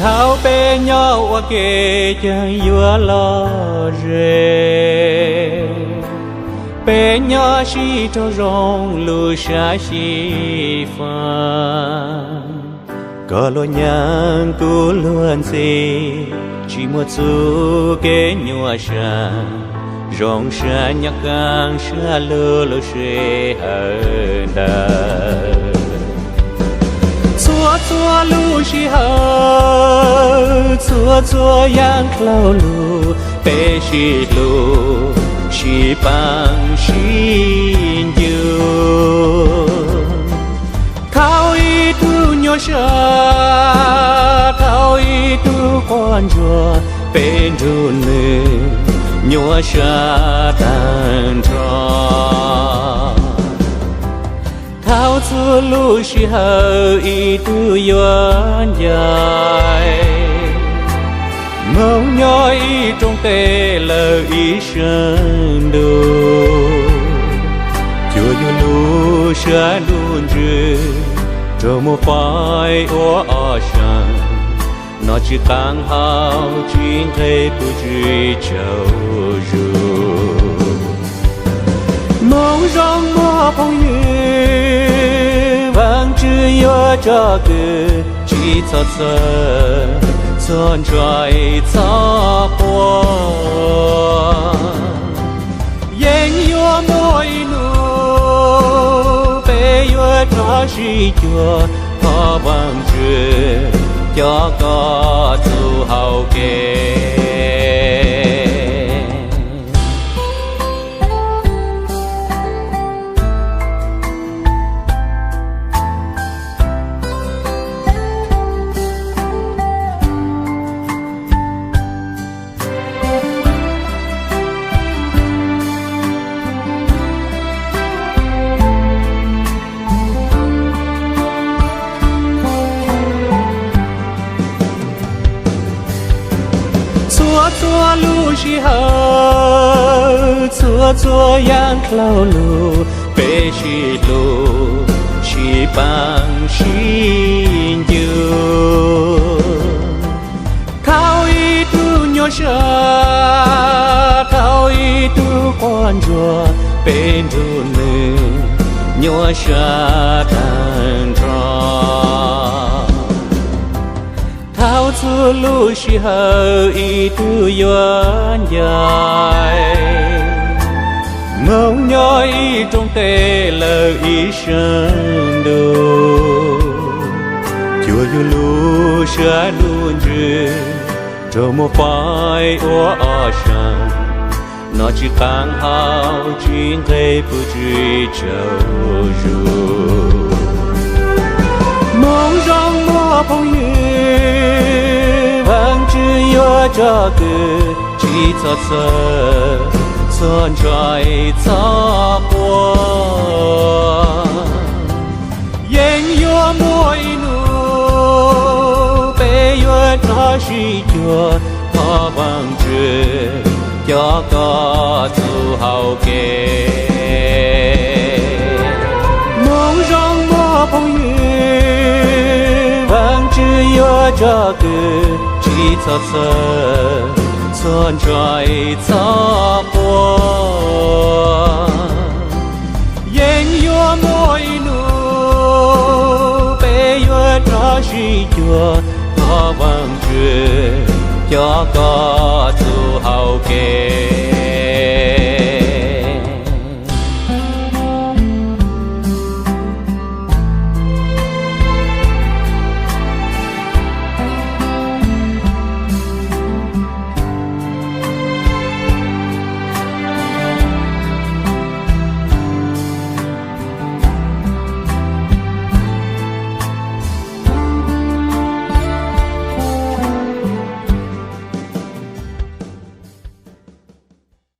Thaum peb nyob ua ke, ceeb yuav lom zem. Peb nyob sib raug zoo, lub siab sib faib. Koj luag nyaab, kuv luag ntxhi, tsis muaj txuj kev nyuaj sa. Zoo sab nyob qaab sab lug, lub sij hawm ntawd. Txhua txhua lub sij hawm, txhua txhua yaam dlhau lug, peb sib hlub, sib paab, sib ncu. Thaum ib tug nyuaj sa, thaum ib tug quaj ntsuag, peb nrug nwg nyuaj sa taag nrho. Thaum txhua lub sij hawm, ib tug yuav ncaim. Moog nyob ib rooj teb lawm ib sab ntuj, cuag yug lub sab ntuj ntsws, raug muab faib ua ob sab. Noj tsis qaab, haus tsis nqe, pum tsis tsaug zug. Moog zoo muaj phooj ywg, Vaajtswv yuav tso kwv, tsis txhob txhawj, txhob ntshai, txhob quaj. Yeej yuav muaj ib nub, peb yuav rov sib cuag, thov Vaajtswv coj koj txuj hauv kev. Txhua txhua lub sij hawm, txhua txhua yaam dlhau lug, peb sib hlub, sib paab, sib ncu. Thaum ib tug nyuaj sa, thaum ib tug quaj ntsuag, peb nrug nwg nyuaj sa taag nrho. Thaum txhua lub sij hawm, ib tug yuav ncaim. Moog nyob ib rooj teb lawm ib sab ntuj, cuag yug lub sab ntuj ntsws, raug muab faib ua ob sab. Noj tsis qaab, haus tsis nqe, pum tsis tsaug zug. Moog zoo muaj phooj ywg, Vaajtswv yuav tso kwv, tsis txhob txhawj, txhob ntshai, txhob quaj. Yeej yuav muaj ib nub, peb yuav rov sib cuag, thov Vaajtswv coj koj txuj hauv kev. Moog zoo muaj phooj ywg, Vaajtswv yuav tso kwv, tsis txhob txhawj, txhob ntshai, txhob quaj. Yeej yuav muaj ib nub, peb yuav rov sib cuag, thov Vaajtswv coj koj txuj hauv kev.